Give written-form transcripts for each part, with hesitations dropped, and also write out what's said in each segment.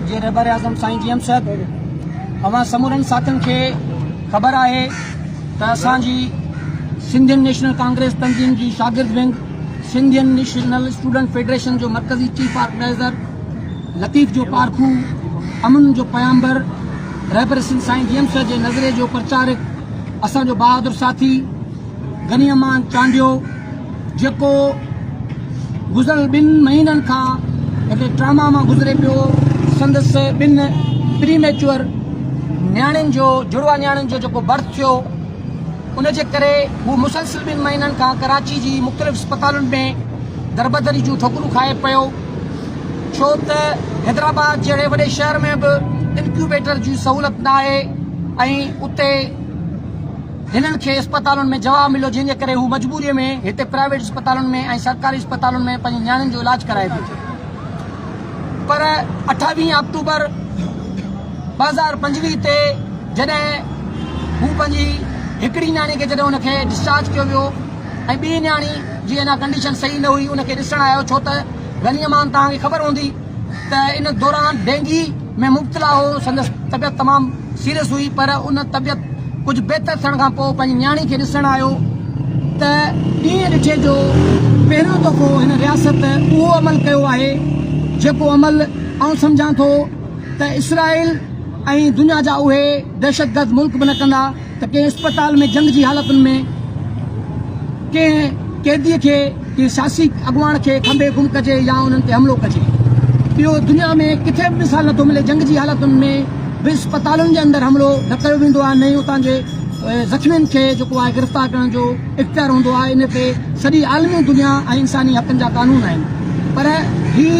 جي رهبر اعظم سائين جي ايم سيد اوهان سمورن ساٿين کي خبر آهي ته اسان جي سنڌين نيشنل ڪانگريس تنظيم جي شاگرد ونگ سنڌين نيشنل اسٽوڊنٽ فيڊريشن جو مرڪزي چيف آرگنائيزر لطيف جو پارکو امن جو پيامبر رهبر سنڌ سائين جي ايم سيد جي نظريي جو پرچارڪ اسان جو بهادر ساٿي غني امان چانڊيو جيڪو گذريل ٻن مهينن کان هڪڙي ٽراما مان گذري پيو، سندس ٻن پري ميچوئر نياڻين جو جڙوا نياڻين جو جيڪو برٿ ٿيو ان جي ڪري هو مسلسل ٻن مهينن کان ڪراچي جي مختلف اسپتالن ۾ دربدري جون ٺوڪرون کائي پيو ڇو ته حيدرآباد جهڙي وڏي شهر ۾ به انڪيوبيٽر جي سهولت ناهي ۽ اتي هنن کي اسپتالن ۾ جواب مليو جنهن جي ڪري هو مجبوري ۾ هتي پرائيويٽ اسپتالن ۾ ۽ سرڪاري اسپتالن ۾ پنهنجي نياڻين جو علاج ڪرائي پيو پر 28 آڪٽوبر 2025 تي جڏهن هو پنهنجي هڪڙي نياڻي کي جڏهن ان کي ڊسچارج ڪيو ويو ۽ ٻي نياڻي جي اڃا ڪنڊيشن صحيح نه هئي ان کي ڏسڻ آيو ڇو ته غني امان توهان کي خبر هوندي ته ان دوران ڊينگي ۾ مبتلا هو، سندس طبيعت تمام سيريس هئي پر ان طبيعت ڪجهه بهتر ٿيڻ کان پوء پنهنجي نياڻي کي ڏسڻ آيو ته ڏينهن ڏٺي جو پهريون دفعو هن رياست اهو عمل ڪيو آهي جيڪو عمل آئون سمجهان ٿو ته اسرائيل ۽ دنيا جا اهي دهشتگرد ملڪ به نه ڪندا. ته ڪنهن اسپتال ۾ جنگ جي حالتن ۾ ڪنهن قيدي کي ڪنهن سياسي اڳواڻ کي کنڀي گم ڪجي يا انهن تي حملو ڪجي. اهو دنيا ۾ ڪٿي به مثال نٿو ملي جنگ جي حالتن ۾ به اسپتالن جي اندر حملو نه ڪيو ويندو آهي نه ئي اتان جي زخمين کي جيڪو آهي گرفتار ڪرڻ جو اختيار هوندو آهي ان تي سڄي عالمي دنيا ۽ انساني حقن جا قانون آهن پر هي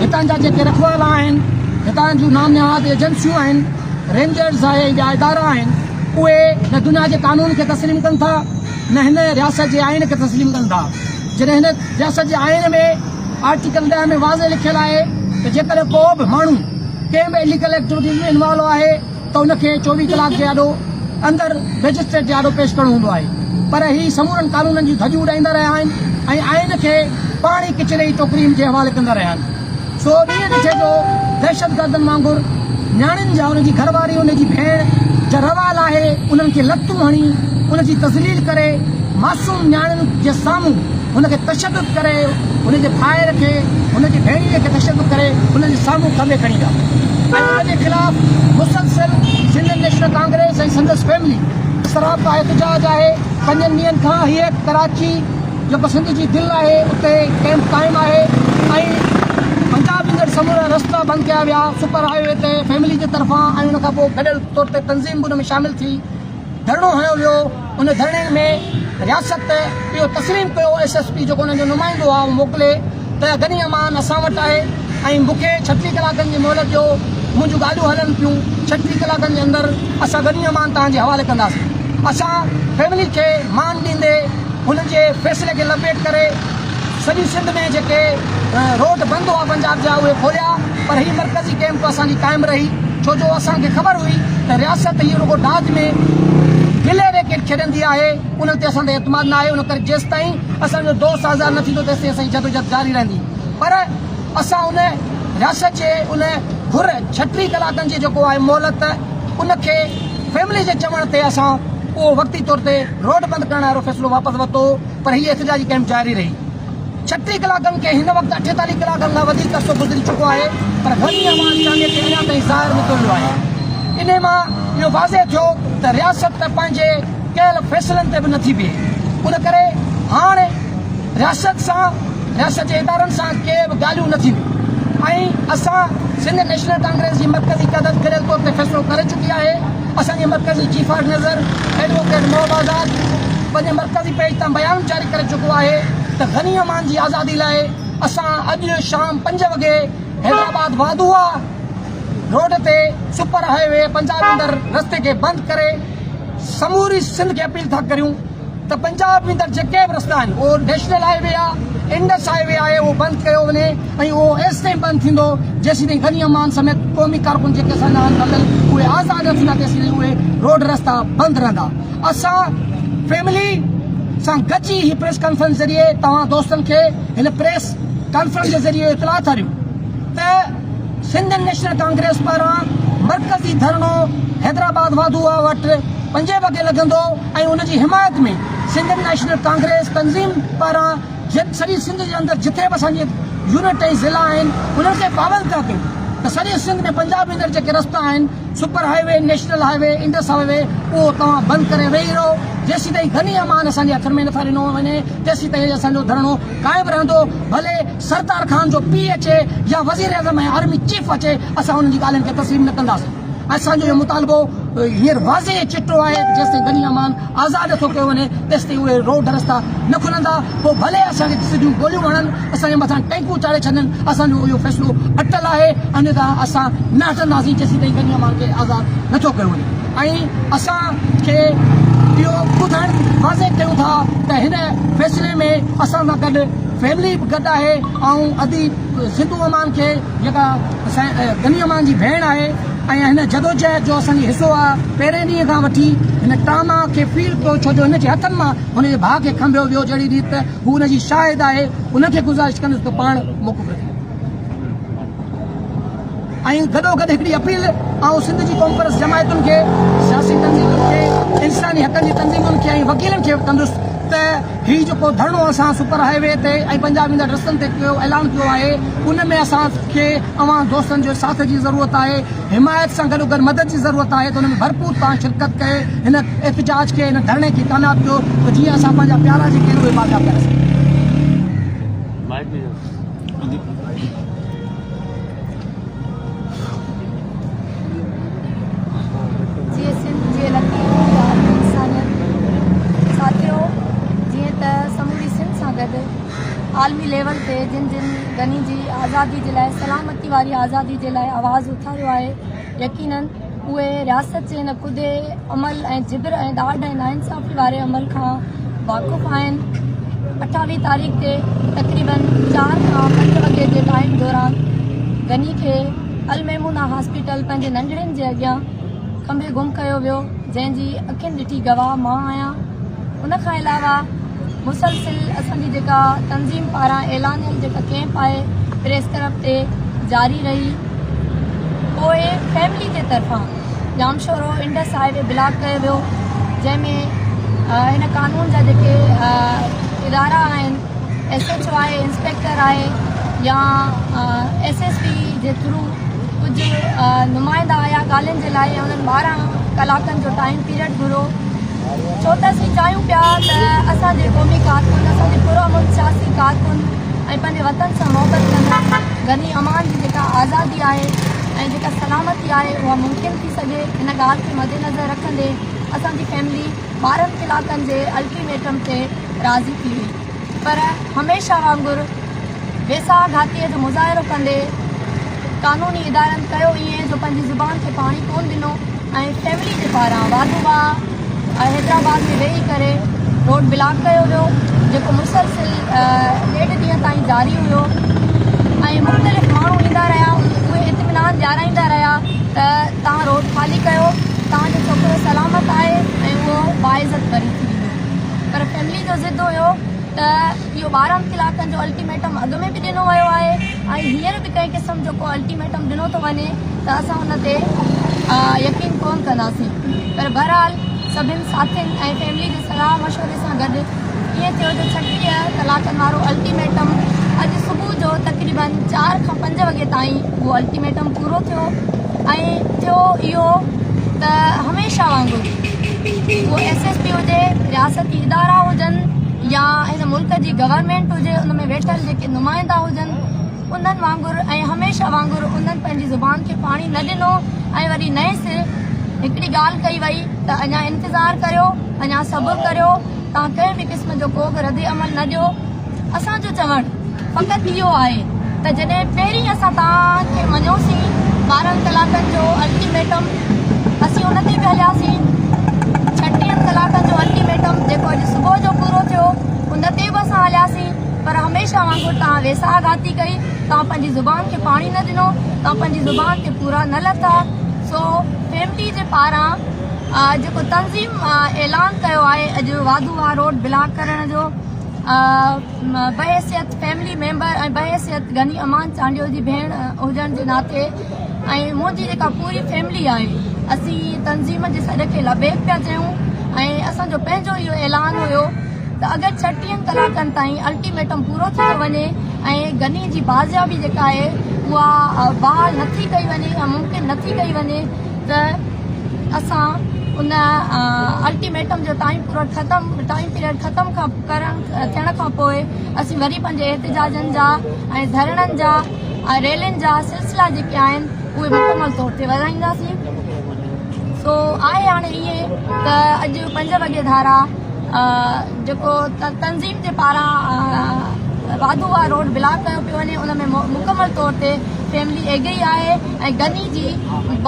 هتان جا جيڪي رکوالا آهن هتان جون نام نهاد ايجنسيون آهن رينجرز آهي ۽ ٻيا ادارا آهن اهي نه دنيا جي قانون کي تسليم ڪن ٿا نه هن رياست جي آئين کي تسليم ڪن ٿا جڏهن هن رياست جي آئين ۾ آرٽيڪل 10 ۾ واضح لکيل آهي ته جيڪڏهن ڪو به ماڻهو ڪنهن به اليگل ايڪٽيوٽيز ۾ انوالو آهي ته ان کي 24 ڪلاڪ جي آڏو اندر مئجسٽريٽ جي آڏو پيش ڪرڻو هوندو آهي پر هي سمورن قانونن جون ڌڄيون اڏائيندا رهيا آهن ۽ آئين کي پاڻ ئي ڪچري جي ٽوڪري جي حوالي ڪندا رهيا آهن. سو ڏينهن ڏٺي جو دهشتگردن وانگر نياڻين جا ان جي گهر واري ان جي ڀيڻ جا روا لاهي انهن کي لتون هڻي ان جي تذليل ڪري معصوم نياڻين جي سامهون هن کي تشدد ڪري هن جي ڀائر کي هن جي ڀيڻيء کي تشدد ڪري هن جي سامهون کنڀي کڻي ويا ۽ ان جي خلاف مسلسل سنڌ نيشنل ڪانگريس ۽ سندس فيملي سراپا احتجاج آهي پنجن ڏينهن کان هيء ڪراچي جيڪو سنڌ جي دل آهي اتي ڪئمپ قائم آهي ۽ پنجاب ايندڙ سمورا رستا بند ڪيا ويا سپر هاء وي تي فيملي جي طرفان ۽ ان کان پوء گڏيل طور تي تنظيم به ان ۾ شامل ٿي ڌرڻو هنيو ويو ان ڌرڻي ۾ رياست اهو تسليم ڪيو ايس ايس پي جيڪو انهن جو نمائندو آهي اهو موڪلي ته غني امان اسان وٽ آهي ۽ مون کي 36 ڪلاڪن جي مهلت ڏيو منهنجون ڳالهيون هلن پيون 36 ڪلاڪن جي اندر اسان غني امان توهان جي حوالي ڪنداسين اسان فيملي کي مان ڏيندي هن جي فيصلي کي لپيٽ ڪري سڄي سنڌ ۾ جيڪي روڊ بند هئا پنجاب جا اهي کوليا پر هي مرڪزي ڪئمپ اسان جي قائم رهي ڇو جو اسان کي خبر هئي ته رياست هي رڳو ڊاج ۾ گلي ريڪيٽ کيڏندي آهي انهن تي اسان تي اعتماد نه آهي ان ڪري جيستائين اسان جو دوست آزاد نه ٿيندو تيستائين اسان جي جدوجهد جاري رهندي پر اسان ان رياست جي ان گهر 36 ڪلاڪن جي جيڪو آهي مهلت ان کي فيملي جي چوڻ تي اسان اهو وقتي طور تي روڊ بند ڪرڻ وارو فيصلو واپس ورتو هو پر هي احتجاجي ڪئمپ جاري رهي. 36 ڪلاڪن کي هن وقت 48 ڪلاڪن کان وڌيڪ عرصو گذري چڪو آهي پر غني امان چانڊيي کي اڃا تائين ظاهر نه ڪيو ويو آهي. انهي مان اهو واضح ٿيو ته رياست پنهنجي ڪيل فيصلن تي به نٿي بيهي ان ڪري هاڻ رياست سان رياست جي ادارن سان ڪي به ڳالهيون نه ٿينديون ۽ اسان سنڌ نيشنل ڪانگريس جي مرڪزي قيادت گڏيل طور تي فيصلو ڪري چڪي آهي اسان جي مرڪزي چيف آرگنائيزر ايڊووڪيٽ محب آزاد پنهنجي مرڪزي پيج تان بيان جاري ڪري چڪو آهي ته غني امان جي آزادي لاء اسان اڄ شام 5 وڳي حيدرآباد واڌوها روڊ تي سپر هاء وي پنجاب ايندڙ رستي کي بند ڪري سموري سنڌ کي اپيل ٿا ڪريون ته پنجاب ويندڙ جيڪي به رستا آهن اهو نيشنل هاء وي آهي انڊس هاء وي آهي اهو بند ڪيو وڃي ۽ اهو ايستائين بند ٿيندو جيسيتائين غني امان سميت قومي ڪارڪن جيڪي اسان جا آهن ڦاٿل اهي آزاد نه ٿيندا تيسيتائين اهي روڊ رستا بند رهندا اسان فيملي سان گڏجي هي پريس ڪانفرنس ذريعي توهان دوستن کي هن پريس ڪانفرنس جي ذريعي اطلاع ٿا ڏيون ته. سنڌ نيشنل ڪانگريس پاران مرڪزي ڌرڻو حيدرآباد واڌوواهه وٽ پنجين وڳي لڳندو ۽ ان جي حمايت ۾ سنڌ نيشنل ڪانگريس تنظيم پاران سڄي سنڌ جي اندر جٿي به اسان جي يونٽ ۽ ضلعا آهن انهن کي پابند ٿا ڪيون ته سڄي سنڌ ۾ پنجاب ايندڙ جيڪي رستا آهن super highway, national highway, Indus highway اهو توهان بند ڪري ويهي رهو جيسيتائين غني امان اسان جي هٿن ۾ نٿا ڏنو وڃي تيسيتائين اسان جو ڌرڻو قائم رهندو ڀلي سردار خان جو پيء اچي يا وزيراعظم ۽ آرمي چيف اچي اسان انهن جي ڳالهين کي تسليم نه ڪنداسين. اسان جو اهو مطالبو هينئر واضح ۽ چٽو آهي ته جيستائين غني امان آزاد نٿو ڪيو وڃي تيستائين اهي روڊ رستا نه کلندا پوء ڀلي اسان کي سڌيون گوليون هڻن اسان جي مٿان ٽينڪون چاڙهي ڇڏن اسان جو اهو فيصلو اٽل آهي ان تان اسان نه هٽنداسين جيسيتائين غني امان کي آزاد نٿو ڪيو وڃي ۽ اسان کي اهو ٻڌائڻ واضح ڪيون ٿا ته هن فيصلي ۾ اسان سان گڏ فيملي به گڏ آهي آئون ادي سنڌو امان کي جيڪا غني امان جي ڀيڻ آهي ۽ هن جدوجهد جو اسان جي حصو آ پهرين ڏينهن کان وٺي هن ٽراما کي فيل ڪيو ڇو جو هن جي هٿن مان هن جي ڀاء کي کنڀيو ويو جهڙي ريت هو ان جي شاهد آهي ان کي گذارش ڪندس ته پاڻ موقف رکي. ۽ گڏوگڏ هڪڙي اپيل آئون سنڌ جي قومپرست جماعتن کي، سياسي تنظيمن کي، انساني حقن جي تنظيمن کي ۽ وڪيلن کي به ڪندس ته هي جيڪو ڌرڻو اسان سپر هاء وي تي ۽ پنجاب ايندڙ رستن تي ڪيو اعلان ڪيو آهي ان ۾ اسان کي اوهان دوستن جو ساٿ جي ضرورت آهي حمايت سان گڏوگڏ مدد جي ضرورت آهي ته ان ۾ ڀرپور توهان شرڪت ڪري هن احتجاج کي هن ڌرڻي کي ڪامياب ڪيو ته جيئن اسان پنهنجا پيارا جيڪي آهن اهي بازياب ڪري سگهون. جيئي سنڌ جيئي لطيف جيئي عالمي انسانيت ساٿيو جيئن ته سموري سنڌ سان گڏ عالمي ليول تي جن جن غني جي آزادي جي لاء سلامتي واري آزادي جي لاء آواز اٿاريو آهي يقينن اهي رياست جي هن ڪڌي عمل ۽ جبر ۽ ڏاڍ ۽ ناانصافي واري عمل کان واقف آهن. اٺاويهه تاريخ تي تقريبن چار کان پنج وڳي جي ٽائيم دوران غني کي الميمونه هاسپيٽل پنهنجي ننڍڙين جي اڳيان کنڀي گم ڪيو ويو جنهن جي اکين ڏٺي گواهه مان آهيان ان کان علاوه مسلسل اسان جي جيڪا تنظيم پاران اعلانيل جيڪا ڪيمپ آهي پريس ڪلب تي جاري رهي پوء فيملي جي طرفان Jamshoro Indus highway block ڪيو ويو جنهن ۾ هن قانون جا جيڪي ادارا آهن ايس ايڇ او آهي انسپيڪٽر آهي يا ايس ايس پي جي ٿرو ڪجهه نمائندا آيا ڳالهين جي لاء انهن 12 ڪلاڪن جو ٽائيم پيريڊ گهريو ڇو ته اسين چاهيون پيا ته اسان جي قومي ڪارڪن اسان جي پرامن سياسي ڪارڪن ۽ پنهنجي وطن سان محبت ڪندڙ غني امان جي جيڪا آزادي آهي ۽ جيڪا سلامتي آهي اها ممڪن ٿي سگهي ان ڳالهه کي مدنظر رکندي اسان جي فيملي 12 ڪلاڪن جي الٽيميٽم تي راضي ٿي وئي پر هميشه وانگر ويساهه گهاتيء جو مظاهرو ڪندي قانوني ادارن ڪيو ائين جو پنهنجي زبان کي پاڻي ڪونه ڏنو ۽ فيملي جي پاران واڌو واهه حيدرآباد ۾ ويهي ڪري روڊ بلاڪ ڪيو ويو جيڪو مسلسل ڏيڍ ڏينهن تائين جاري هيو ۽ مختلف ماڻهو ايندا رهيا اهي اطمينان ڏيارائيندا رهيا ته توهان روڊ خالي ڪيو توهان جو ڇوڪرو سلامت آهي ۽ اهو باعزت بري ٿي ويندو پر فيملي جو ضد هيو ته اهو 12 ڪلاڪن جو الٽيميٽم اڳ ۾ به ڏنو ويو آهي ۽ هينئر به ڪنهن قسم جو ڪو الٽيميٽم ڏنو ٿو وڃي ته اسان ان تي يقين ڪونه ڪنداسين پر بهرحال سڀن ساٿين ۽ فيملي جي صلاح مشوري سان گڏ ائين ٿيو جو 36 ڪلاڪن وارو الٽيميٽم اڄ صبح جو تقريبن چار کان پنج وڳي تائين اهو الٽيميٽم پورو ٿيو ۽ ٿيو اهو ته هميشه وانگر اهو ايس ايس پي هجي رياستي ادارا هجن يا هن ملڪ جي گورنمينٽ هجي ان ۾ ويٺل جيڪي نمائندا هجن انهن وانگر ۽ هميشه وانگر انهن پنهنجي زبان کي پاڻي نه ڏنو ۽ وري نئين سر هڪڙي ڳالهه ڪئي وئي ته اڃا انتظار ڪريو، اڃا صبر ڪريو، توهان ڪنهن به قسم جو ڪو به رد عمل نه ڏيو. اسان جو چوڻ فقط اهو آهي ته جڏهن پهرين اسان توهان کي مڃيوسين، 12 ڪلاڪن جو الٽيميٽم اسين ان تي به هلياسين، ڇٽيهن ڪلاڪن جو الٽيميٽم جيڪو اڄ صبح جو پورو ٿيو، ان تي به اسان هلياسين. پر هميشه وانگر توهان ويساهه گهاتي ڪئي، توهان پنهنجي زبان کي پاڻي نه ڏنو، توهان پنهنجي زبان تي پورا نه لٿا، سو فيملي جي پاران جيڪو تنظيم اعلان ڪيو آهي اڄ واڌو واهه روڊ بلاڪ ڪرڻ جو بحيثيت فيملي ميمبر ۽ بحيثيت غني امان چانڊيو جي ڀيڻ هجڻ جي ناتي ۽ منهنجي جيڪا پوري فيملي آهي اسين تنظيم جي سڏ کي لبيڪ پيا چيون ۽ اسان جو پنهنجو اهو اعلان هيو ته اگر ڇٽيهن ڪلاڪن تائين الٽيميٽم پورو ٿي ٿو وڃي ۽ غني جي بازيابي جيڪا آهي اها بحال نٿي ڪئي وڃي يا ممڪن نٿي ڪئي وڃي ته اسان ان الٽيميٽم جو ٽائيم پورو ختم ٽائيم پيريڊ ختم کان ڪرڻ ٿيڻ کان پوء اسين وري پنهنجي احتجاجن جا ۽ ڌرڻن جا ۽ ريلين جا سلسلا جيڪي آهن اهي مڪمل طور تي وڌائينداسين سو آهي هاڻي ائين ته اڄ پنج وڳي ڌارا جيڪو تنظيم جي پاران واڌو واهه روڊ بلاڪ ڪيو پيو وڃي ان ۾ مڪمل طور تي فيملي ايگري آهي ۽ غني جي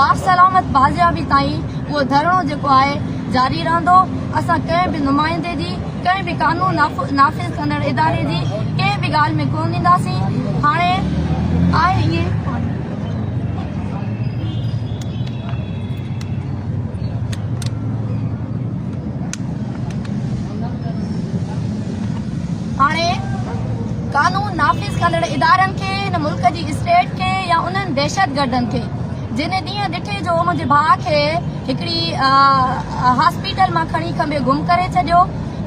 باسلامت بازيابي تائين اهو ڌرڻو جيڪو آهي جاري رهندو اسان ڪنهن به نمائندي جي ڪنهن به قانون نافذ ڪندڙ اداري جي ڪنهن به ڳالهه ۾ ڪونه اينداسين هاڻي آهي ائين هاڻي قانون نافذ ڪندڙ ادارن کي هن ملڪ جي اسٽيٽ کي يا انهن دهشتگردن کي جن ڏينهن ڏٺي جو منهنجي ڀاء کي هڪڙي هاسپيٽل مان کڻي کنڀي گم ڪري ڇڏيو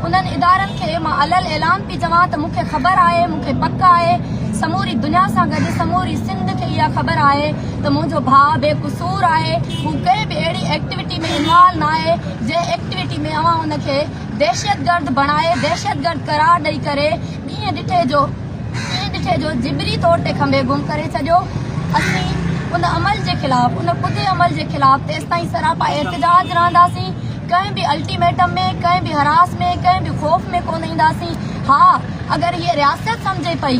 انهن ادارن کي مان علل اعلان پئي چوان ته مون کي خبر آهي مون کي پڪ آهي سموري دنيا سان گڏ سموري سنڌ کي اها خبر آهي ته منهنجو ڀاء بي قصور آهي هو ڪنهن به اهڙي ايڪٽيوٽي ۾ انوالو ناهي جنهن ايڪٽيوٽي ۾ اوهان ان کي دهشتگرد بڻائي دهشتگرد قرار ڏئي ڪري ڏينهن ڏٺي جو ڏينهن ڏٺي جو جبري طور تي کنڀي گم ڪري ڇڏيو. اسين ان عمل جي خلاف ان ڪڌي عمل جي خلاف تيستائين سراپا احتجاج رهنداسين ڪنهن به الٽيميٽم ۾ ڪنهن به هراس ۾ ڪنهن به خوف ۾ ڪونه اينداسين ها اگر هيء رياست سمجهي پئي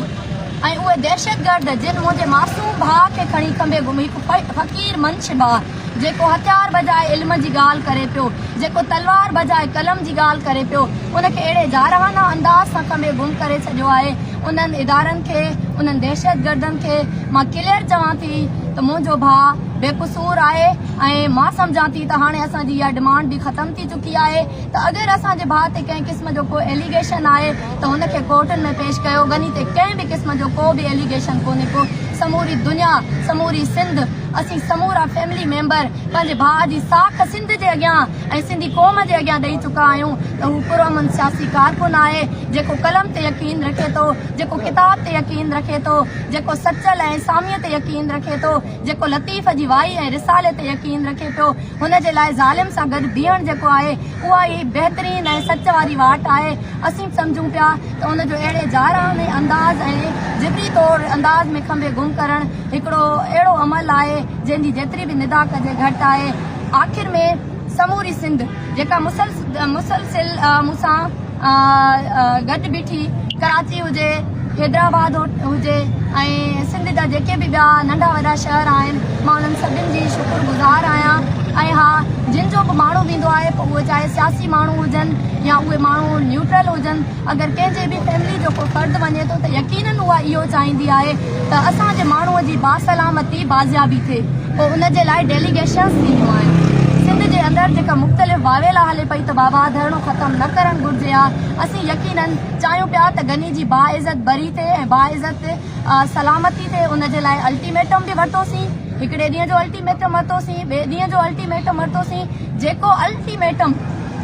۽ اهي دهشتگرد جن منهنجي معصوم ڀاء کي کڻي کنڀي گم هڪ فقير منش ڀاء جيڪو هٿيار بجاء علم جي ڳالهه ڪري پيو، جيڪو تلوار بجاء قلم جي ڳالهه ڪري پيو، ان کي اهڙي جارحانه انداز سان کنڀي گم ڪري ڇڏيو آهي. انهن ادارن کي، انهن دهشتگردن کي مان ڪليئر چوان ٿي ته منهنجو ڀاء بي قصور آهي ۽ مان سمجهان ٿي ته هاڻي اسان جي اها ڊمانڊ به ختم ٿي چڪي آهي ته اگر اسان جي ڀاء تي ڪنهن قسم جو ڪو ايليگيشن آهي ته هن کي ڪورٽن ۾ پيش ڪيو، غني تي ڪنهن به قسم جو ڪو به ايليگيشن ڪونهي ڪو، سموري دنيا، سموري سنڌ. اسين سمورا فيملي ميمبر پنهنجي ڀاء جي ساک سنڌ جي اڳيان ۽ سنڌي قوم جي اڳيان ڏئي چڪا آهيون ته هو پرامن سياسي ڪارڪن آهي جيڪو قلم تي يقين رکي ٿو جيڪو ڪتاب تي يقين رکي ٿو جيڪو سچل ۽ ساميء تي يقين رکي ٿو جيڪو لطيف جي وائي ۽ رسالي تي يقين رکي پيو هن جي لاء ظالم سان گڏ بيهڻ جيڪو آهي اها ئي بهترين ۽ سچ واري واٽ آهي. اسين به سمجهون پيا ته ان جو اهڙي جارحانه انداز ۽ جبري طور انداز ۾ کنڀي گم ڪرڻ هڪڙو اهڙو عمل آهي جنهن جي جيتري به ندا ڪجي گهٽ آهي. آخر ۾ سموري سنڌ جيڪا مسلسل مون سان گڏ بيٺي ڪراچي هجي، حيدرآباد هجي ۽ سنڌ جا جيڪي به ٻيا ننڍا وڏا شهر آهن مان انهن سڀن جي شڪر گذار آهيان ۽ ها جن جو به ماڻهو ويندو آهي پوء اهي چاهي سياسي ماڻهو هجن يا اهي ماڻهو نيوٽرل هجن اگر ڪنهن جي به فيملي جو ڪو فرد وڃي ٿو ته يقينن اها اهو چاهيندي آهي ته اسان جي ماڻهو جي باسلامتي بازيابي ٿئي پوء ان جي لاء ڊيليگيشنز ٿينديون آهن سنڌ جي اندر جيڪا مختلف واويلا هلي پئي ته بابا ڌرڻو ختم نه ڪرڻ گهرجي ها اسين يقينن چاهيون پيا ته غني جي باعزت بري ٿئي ۽ باعزت سلامتي ٿئي ان جي لاء الٽيميٽم به ورتوسين هڪڙي ڏينهن جو الٽيميٽم ورتوسين ٻئي ڏينهن جو الٽيميٽم ورتوسين جيڪو الٽيميٽم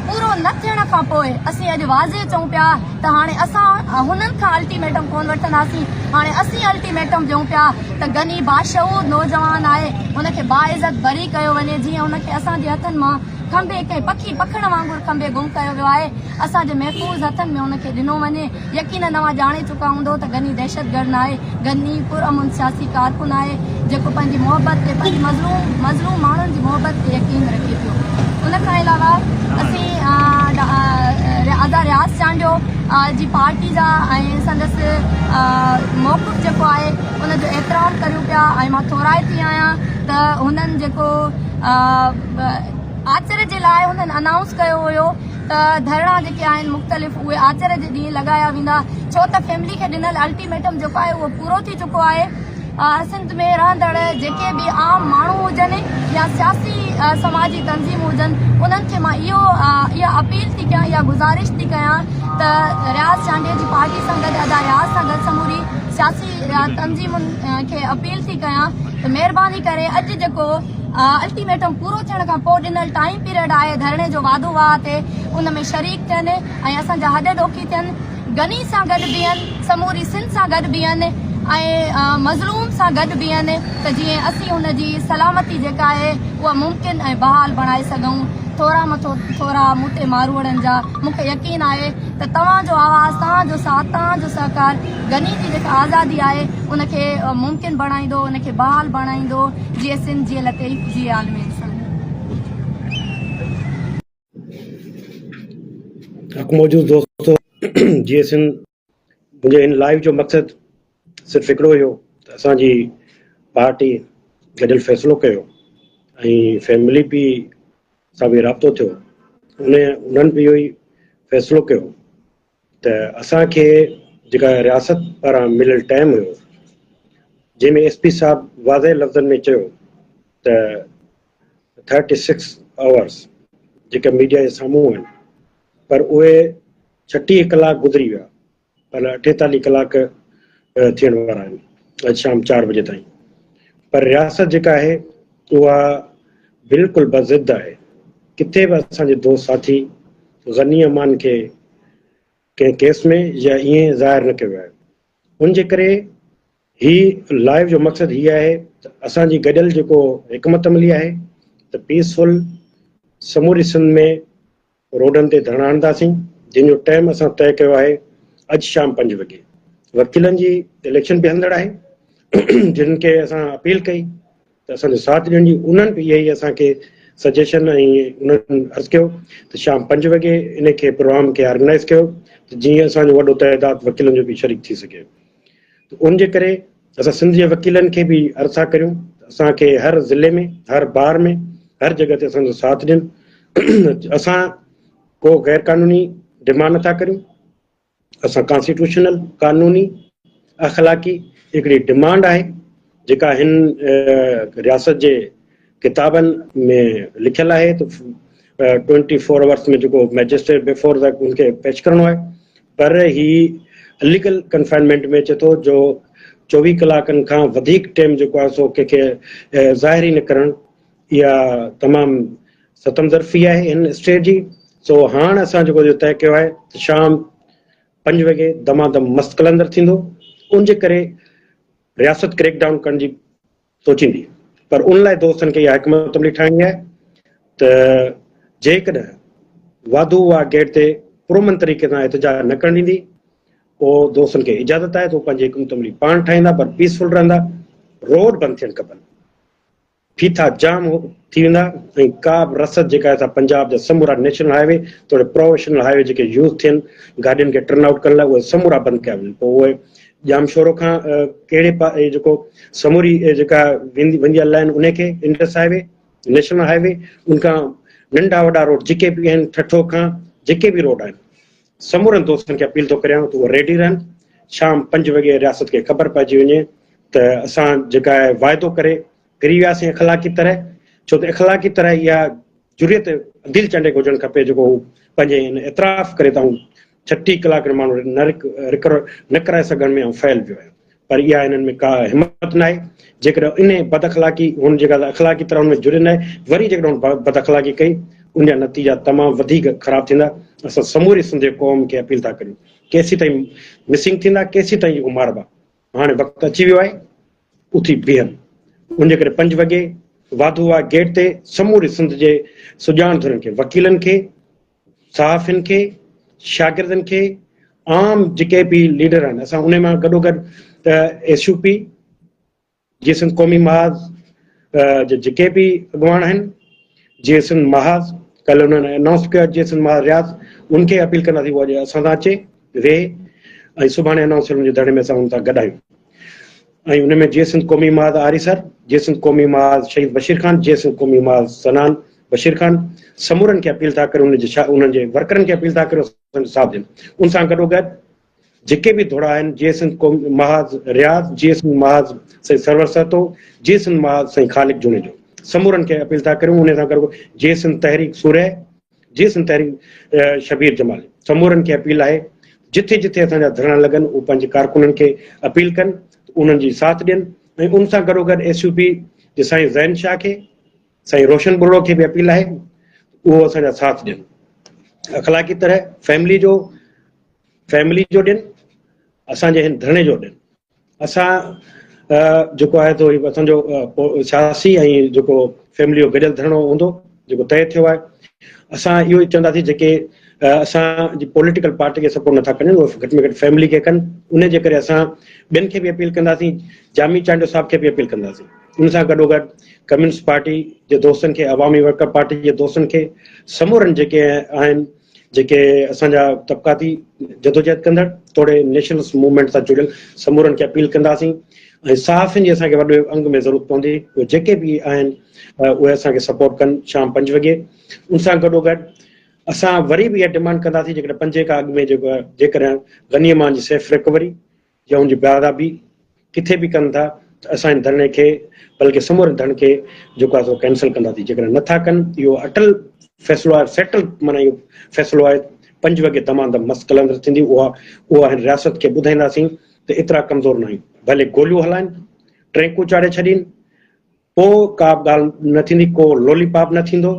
پورو نه ٿيڻ کان پوء اسين اڄ واضح چئون پيا ته هاڻي اسان هنن کان الٽيميٽم ڪونه وٺنداسين هاڻي اسين الٽيميٽم ڏيون پيا ته غني باشعور نوجوان آهي هن کي باعزت بري ڪيو وڃي جيئن هن کي اسان جي هٿن مان کنڀي ڪنهن پکي پکڻ وانگر کنڀي گم ڪيو ويو آهي، اسان جي محفوظ هٿن ۾ ان کي ڏنو وڃي، يقينن اوهان ڄاڻي چڪا هوندؤ ته غني دهشتگرد ناهي، غني پرامن سياسي ڪارڪن آهي، جيڪو پنهنجي محبت تي پنهنجي مظلوم مظلوم ماڻهن جي محبت تي يقين رکي پيو. ان کان علاوه اسين ادا رياض چانڊيو جي پارٽي جا ۽ سندس موقف جيڪو آهي ان جو احترام ڪريون پيا ۽ مان ٿورائتي آهيان ته هنن جيڪو آچر جي لاء هنن انائونس ڪيو هيو ته ڌرڻا جيڪي آهن مختلف اهي آچر جي ڏينهن لڳايا ويندا ڇو ته فيملي کي ڏنل الٽيميٽم جيڪو آهي اهو پورو ٿي چڪو آهي سنڌ ۾ رهندڙ جيڪي به عام ماڻهو هجن. هجن يا سياسي سماجي تنظيمون هجن انهن کي مان اهو اها اپيل ٿي ڪيان اها گذارش ٿي ڪيان ته رياض چانڊيي جي پارٽي سان گڏ ادا رياض سان گڏ سموري سياسي تنظيمن کي اپيل ٿي ڪيان ته مهرباني ڪري اڄ جيڪو الٽيميٽم پورو ٿيڻ کان پوء ڏنل ٽائيم پيريڊ آهي ڌرڻي جو واڌو واهه تي ان ۾ شريڪ ٿين ۽ اسان جا هڏ ڏوکي ٿين غني سان گڏ بيهن، سموري سنڌ سان گڏ بيهن ۽ مظلوم سان گڏ بيهن ته جيئن اسين ان جي سلامتي جيڪا آهي اها ممڪن ۽ بحال بڻائي سگهون. ٿورا مٿو ٿورا مون تي ماروئڙن جا. مون کي يقين آهي ته توهان جو آواز، توهان جو ساٿ، توهان جو سهڪار غني جي جيڪا آزادي آهي ان کي ممڪن بڻائيندو، ان کي بحال بڻائيندو. جيئي سنڌ، جيئي لطيف، جيئي عالم انسانيت. حق موجود دوستو جي سنڌ منهنجي هن لائيو جو مقصد صرف هڪڙو هيو ته اسان جي پارٽي گڏيل فيصلو ڪيو ۽ فيملي به سان به رابطو ٿيو ان انهن به اهو ئي فيصلو ڪيو ته اسان کي جيڪا رياست پاران مليل ٽائيم هيو جنهن ۾ ايس پي صاحب واضح لفظن ۾ چيو ته 36 آورس جيڪا ميڊيا جي سامهون آهن پر اهي 36 ڪلاڪ گذري ويا پر 48 ڪلاڪ ٿيڻ وارا آهن اڄ شام 4 بجي تائين پر رياست جيڪا آهي اها بلڪل بضد آهي ڪٿي به اسان جي دوست ساٿي غني امان کي ڪنهن ڪيس ۾ يا ائين ظاهر نه ڪيو ويو آهي ان جي ڪري هي لائيو جو مقصد هي آهي ته اسان جي گڏيل جيڪو حڪمت عملي آهي ته پيسفل سموري سنڌ ۾ روڊن تي ڌرڻا هڻنداسين جنهن جو ٽائيم اسان طئي ڪيو آهي اڄ شام 5 وڳي وڪيلن جي اليڪشن به هلندڙ آهي جن کي اسان اپيل ڪئي ته اسان جو ساٿ ڏيڻ جي انهن به اها ئي اسان کي سجيشن ۽ انهن عرض ڪيو ته شام 5 وڳي ان کي پروگرام کي آرگنائز ڪيو ته جيئن اسان جو وڏو تعداد وڪيلن جو به شريڪ ٿي سگهي ته ان جي ڪري اسان سنڌ جي وڪيلن کي به عرض ٿا ڪريون ته اسان کي هر ضلعي ۾ هر بار ۾ هر جڳهه تي اسان جو ساٿ ڏين. اسان ڪو غير قانوني ڊمانڊ نٿا ڪريون، اسان ڪانسٽيٽيوشنل، قانوني، اخلاقي هڪڙي ڊمانڊ آهي جيڪا هن رياست جي ڪتابن ۾ لکيل آهي ته 24 آورس ۾ جيڪو مئجسٽريٽ بيفور the ان کي پيش ڪرڻو آهي پر هي اليگل ڪنفائنمينٽ ۾ اچي ٿو جو 24 ڪلاڪن کان وڌيڪ ٽيم جيڪو آهي سو ڪنهن کي ظاهر ئي نه ڪرڻ اها تمام ستم ظرفي آهي هن اسٽيٽ جي. سو هاڻ اسان جيڪو جو طئي ڪيو آهي ته شام 5 وڳي دما دم مست قلندر ٿيندو ان جي ڪري رياست ڪريڪ ڊائون ڪرڻ جي سوچيندي پر ان لاء دوستن کي اها حڪمت عملي ٺاهڻي آهي ته جيڪڏهن واڌو واهه گيٽ تي پرامن طريقي سان احتجاج نه ڪرڻ ڏيندي پوء دوستن کي اجازت آهي ته هو پنهنجي حڪمت عملي پاڻ ٺاهيندا پر پيسفل رهندا روڊ بند ٿيڻ کپن ڦيٿا جام ٿي ويندا ۽ ڪا به رسد جيڪا آهي سا پنجاب جا سمورا نيشنل هاء وي توڙي پروويشنل هاء وي جيڪي يوز ٿين گاڏين کي ٽرن آئوٽ ڪرڻ لاء اهي سمورا بند ڪيا وڃن پوء اهي ڄامشورو کان ڪهڙي پاسي جيڪو سموري جيڪا ويندي ويندي آهي لائن ان کي Indus highway national highway ان کان ننڍا وڏا روڊ جيڪي به آهن ٺٽو کان جيڪي به روڊ آهن سمورن دوستن کي اپيل ٿو ڪريان ته اهي ريڊي رهن شام 5 وڳي رياست کي خبر پئجي وڃي ته اسان جيڪا واعدو ڪري ڦري وياسين اخلاقي طرح ڇو ته اخلاقي طرح اها جرئت عديل چانڊيي کي هجڻ کپي جيڪو هو پنهنجي ان اعتراف ڪري ته آئون 36 ڪلاڪ ماڻهو نه رڪور نه ڪرائي سگهڻ ۾ آئون فيل ويو آهيان پر اها هنن ۾ ڪا همت ناهي جيڪڏهن ان بد اخلاقي هن جيڪا اخلاقي طرح هن ۾ جرئت ناهي وري جيڪڏهن هن بد اخلاقي ڪئي ان جا نتيجا تمام وڌيڪ خراب ٿيندا. اسان سموري سنڌ جي قوم کي اپيل ٿا ڪريون ڪيسين تائين مسنگ ٿيندا ڪيسين تائين جيڪو ماربا هاڻي وقت اچي ويو آهي اٿي بيهن ان جي ڪري 5 وڳي واڌو واهه گيٽ تي سموري سنڌ جي سڄاڻ ڌرين کي وڪيلن کي صحافين کي شاگردن کي عام جيڪي به ليڊر آهن اسان ان مان گڏو گڏ ايس يو پي جي سنڌ قومي محاذ جي جيڪي به اڳواڻ آهن جي سنڌ محاذ ڪل انهن انائونس ڪيو جي سنڌ محاذ رياض ان کي اپيل ڪنداسين اڄ اسان سان اچي ويهي ۽ سڀاڻي انائونس ٿيل ان جي ڌرڻي ۾ اسان ان سان گڏ آهيون ۽ ان ۾ جي سنڌ قومي محاذ آريسر جي سنڌ قومي محاذ شهيد بشير خان جي سنڌ قومي محاذ سنان بشير خان سمورن کي اپيل ٿا ڪريون انهن جي ورڪرن کي اپيل ٿا ڪريون اسان جو ساٿ ڏين ان سان گڏو گڏ جيڪي به ڌڙا آهن جي سنڌ قومي محاذ رياض جي سنڌ محاذ سائين سرور سهتو جي سنڌ محاذ سائين خالق جوڻيجو سمورن کي اپيل ٿا ڪريون ان سان گڏ جي سنڌ تحريڪ سورهيه جي سنڌ تحريڪ شبير جمالي سمورن کي اپيل آهي جٿي جٿي اسان جا ڌرڻا لڳن اهي پنهنجي ڪارڪنن کي اپيل ڪن انهن جي ساٿ ڏين ۽ ان سان گڏو گڏ ايس يو پي جي سائين زين شاهه کي سائين روشن ٻرڙو کي به اپيل آهي اهو اسان جا ساٿ ڏين اخلاقي طرح فيملي جو فيملي جو ڏين اسان جي هن ڌرڻي جو ڏين اسان جيڪو آهي تو اسان جو سياسي ۽ جيڪو فيملي جو گڏيل ڌرڻو هوندو جيڪو طئي ٿيو آهي اسان اهو ئي چونداسين جيڪي اسان جي پوليٽيڪل پارٽي کي سپورٽ نٿا ڪن اهي گهٽ ۾ گهٽ فيملي کي ڪن ان جي ڪري اسان ٻين کي به اپيل ڪنداسين جامي چانڊيو صاحب کي به اپيل ڪنداسين ان سان گڏو گڏ ڪميونسٽ پارٽي جي دوستن کي عوامي ورڪر پارٽي جي دوستن کي سمورن جيڪي آهن جيڪي اسان جا طبقاتي جدوجهد ڪندڙ توڙي نيشنلسٽ موومينٽ سان جڙيل سمورن کي اپيل ڪنداسين ۽ صحافين جي اسان کي وڏي انگ ۾ ضرورت پوندي اهي جيڪي به آهن اهي اسان کي سپورٽ ڪن شام 5 وڳي ان سان گڏو گڏ اسان وري به اها ڊمانڊ ڪنداسين جيڪڏهن پنجين کان اڳ ۾ جيڪو جيڪڏهن غني امان جي سيف ريڪوري يا ان جي بيادابي ڪٿي به ڪن ٿا ته اسان ان ڌرڻي کي بلڪه سمورن ڌرڻن کي جيڪو آهي سو ڪينسل ڪنداسين جيڪڏهن نه ٿا ڪن اهو اٽل فيصلو آهي سيٽل معنيٰ اهو فيصلو آهي 5 وڳي دمان دم مست قلندر ٿيندي اها اها هن رياست کي ٻڌائينداسين ته ايترا ڪمزور نه آهيون ڀلي گوليون هلائن ٽرينڪون چاڙهي ڇڏين پوء ڪا به ڳالهه نه ٿيندي، ڪو لولي پاپ نه ٿيندو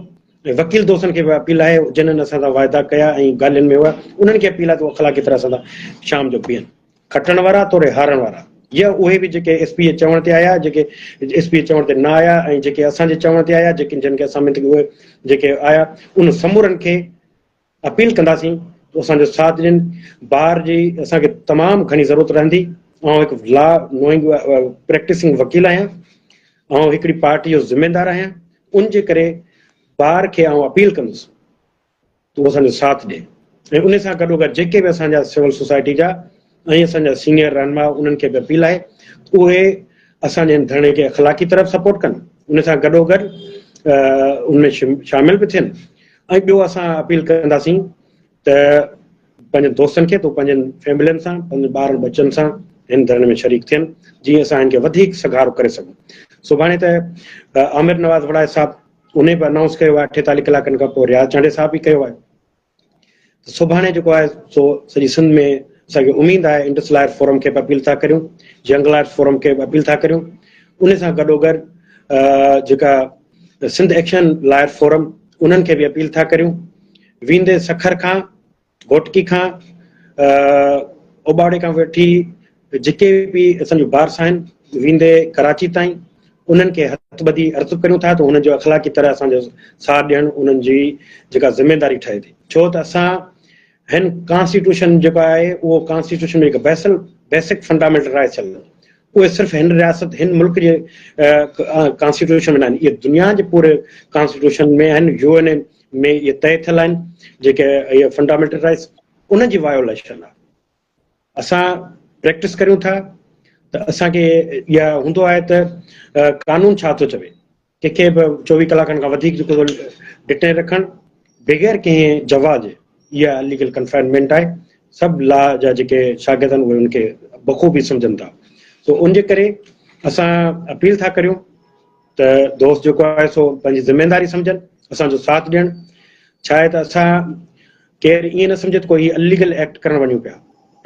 ۽ وڪيل دوستن کي به اپيل آهي جنھن اسان سان واعدا ڪيا ۽ ڳالهين ۾ هئا انهن کي اپيل آهي ته اخلاقي طرح سان شام جو بيهن کٽڻ وارا توڙي هارڻ وارا يا اهي به جيڪي ايس پي جي چوڻ تي آيا جيڪي ايس پي جي چوڻ تي نه آيا ۽ جيڪي اسان جي چوڻ تي آيا جيڪي جن کي اسان منٿ اهي جيڪي آيا ان سمورن کي اپيل ڪنداسين ته اسان جو ساٿ ڏين، بار جي اسان کي تمام گهڻي ضرورت رهندي، آئون هڪ لا نوئنگ پريڪٽسنگ وڪيل آهيان، آئون هڪڙي پارٽي جو ذميدار آهيان، ان جي ڪري بار کي آئون اپيل ڪندس ته هو اسان جو ساٿ ڏي ۽ ان سان گڏوگڏ جيڪي به اسان جا سول سوسائٽي جا ۽ اسان جا سينيئر رهنما انهن کي به اپيل آهي ته اهي اسان جي هن ڌرڻي کي اخلاقي طرف سپورٽ ڪن، ان سان گڏوگڏ ان ۾ شامل به ٿين ۽ ٻيو اسان اپيل ڪنداسين ته پنهنجن دوستن کي ته پنهنجن فيملين سان پنهنجن ٻارن ٻچن سان هن ڌرڻي ۾ شريڪ ٿين جيئن اسان هن کي وڌيڪ سگهارو ڪري سگهون. سڀاڻي ته عامر نواز وڙائي صاحب انهي به انائونس ڪيو آهي 48 ڪلاڪن کان پوء رياض چانڊيي صاحب به ڪيو آهي ته سڀاڻي جيڪو آهي سو سڄي سنڌ ۾ اسان کي اميد آهي انڊس لائر فورم کي به اپيل ٿا ڪريون جنگ لائر فورم کي به اپيل ٿا ڪريون ان سان گڏوگڏ جيڪا سنڌ ايڪشن لائر فورم انهن کي به اپيل ٿا ڪريون ويندي سکر کان گهوٽڪي کان اوٻاڙي کان وٺي جيڪي به اسان جون بارس آهن ويندي ڪراچي تائين انهن کي هٿ ٻڌي عرض ڪريون ٿا ته انهن جو اخلاقي طرح اسان جو ساٿ ڏيڻ انهن جي جيڪا ذميداري ٺهي ٿي ڇو ته اسان هن ڪانسٽيٽيوشن جيڪو آهي اهو ڪانسٽيٽيوشن ۾ هڪ بيسل بيسڪ فنڊامينٽل رائٽس ڇڏيل اهي صرف هن رياست هن ملڪ جي ڪانسٽيٽيوشن ۾ ناهن اهي دنيا جي پوري ڪانسٽيٽيوشن ۾ آهن يو اين اي ۾ اهي طئي ٿيل آهن جيڪي اهي فنڊامينٽل رائٽس انهن جي وايوليشن آهي اسان پريڪٽس ڪريون ٿا ته اسان کي اها هوندو آهي ته قانون ڇا ٿو چوي ڪنهن کي به 24 ڪلاڪن کان وڌيڪ جيڪو ڊٽين رکڻ بغير ڪنهن جوا جي اها اليگل ڪنفائنمينٽ آهي سڀ لا جا جيڪي شاگرد آهن اهي ان کي بخوبي سمجهن ٿا سو ان جي ڪري اسان اپيل ٿا ڪريون ته دوست جيڪو آهي سو پنهنجي ذميداري سمجهن اسان جو ساٿ ڏيڻ ڇا آهي ته اسان ڪير ائين نه سمجهي ته ڪو هي اليگل ايڪٽ ڪرڻ وڃون پيا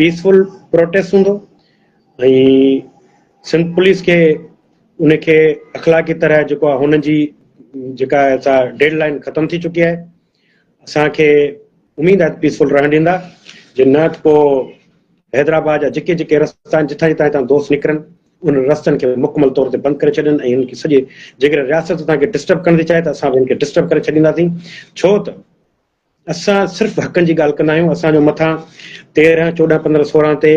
پيسفل پروٽيسٽ هوندو ۽ سنڌ پوليس کي ان کي اخلاقي طرح جيڪو آهي هن جي جيڪا سا ڊيڊ لائن ختم ٿي چڪي آهي اسان کي اميد آهي ته پيسفل رهڻ ڏيندا جي نه ته پوء حيدرآباد جا جيڪي جيڪي رستا آهن جتان جتان هتان دوست نڪرن انهن رستن کي مڪمل طور تي بند ڪري ڇڏين ۽ هن کي سڄي جيڪڏهن رياست اسان کي ڊسٽرب ڪرڻ ٿي چاهي ته اسان به هن کي ڊسٽرب ڪري ڇڏينداسين ڇو ته اسان صرف حقن جي ڳالهه ڪندا آهيون اسان جو مٿان 13 14 15 16 تي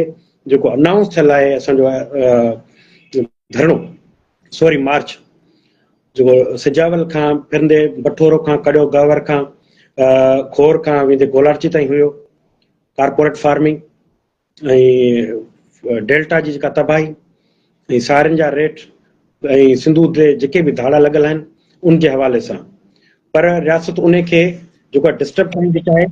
جيڪو انائونس ٿيل آهي اسان جو ڌرڻو سوري مارچ جيڪو سجاول کان ڦرندي بٺورو کان ڪڙيو گاور کان کور کان ويندي گولاڙچي تائين هيو ڪارپوريٽ فارمنگ ۽ ڊيلٽا جي جيڪا تباهي ۽ سارين جا ريٽ ۽ سنڌو تي جيڪي به ڌاڙا لڳل آهن ان جي حوالي سان پر رياست ان کي جيڪو ڊسٽرب ڪرڻ ٿي چاهي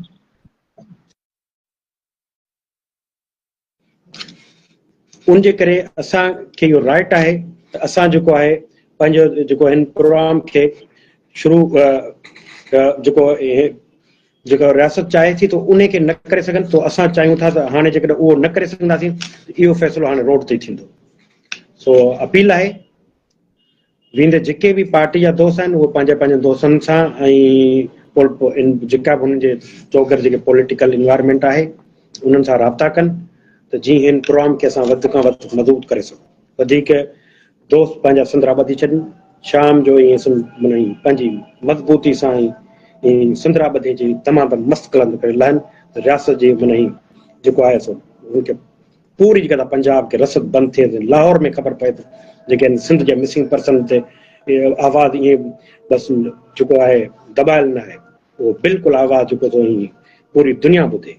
ان جي ڪري اسان کي اهو رائٽ آهي ته اسان جيڪو آهي پنهنجو جيڪو هن پروگرام کي شروع جيڪو جيڪا رياست چاهي ٿي ته ان کي نه ڪري سگهن تو اسان چاهيون ٿا ته هاڻي جيڪڏهن اهو نه ڪري سگهنداسين ته اهو فيصلو هاڻي روڊ تي ٿيندو. سو اپيل آهي ويندي جيڪي به پارٽي جا دوست آهن اهي پنهنجي پنهنجن دوستن سان ۽ جيڪا به هنن جي چوگرد جيڪي پوليٽيڪل انوائرمينٽ آهي انهن سان رابطا ڪن ته جيئن هن پروگرام کي اسان وڌ کان وڌ مضبوط ڪري سگهون. وڌيڪ دوست پنهنجا سندرا ٻڌي ڇڏين. شام جو ائين معنيٰ پنهنجي مضبوطي سان ائين سندرا ٻڌي جي دمادم مست قلندر ڪري لهن ته رياست جي معنيٰ جيڪو آهي سو ان کي پوري جيڪا پنجاب کي رسد بند ٿئي ته لاهور ۾ خبر پئي ته جيڪي آهن سنڌ جا مسنگ پرسن تي آواز ائين بس جيڪو آهي دٻايل نه آهي اهو بلڪل آواز جيڪو ٿو ائين پوري دنيا ٻڌي.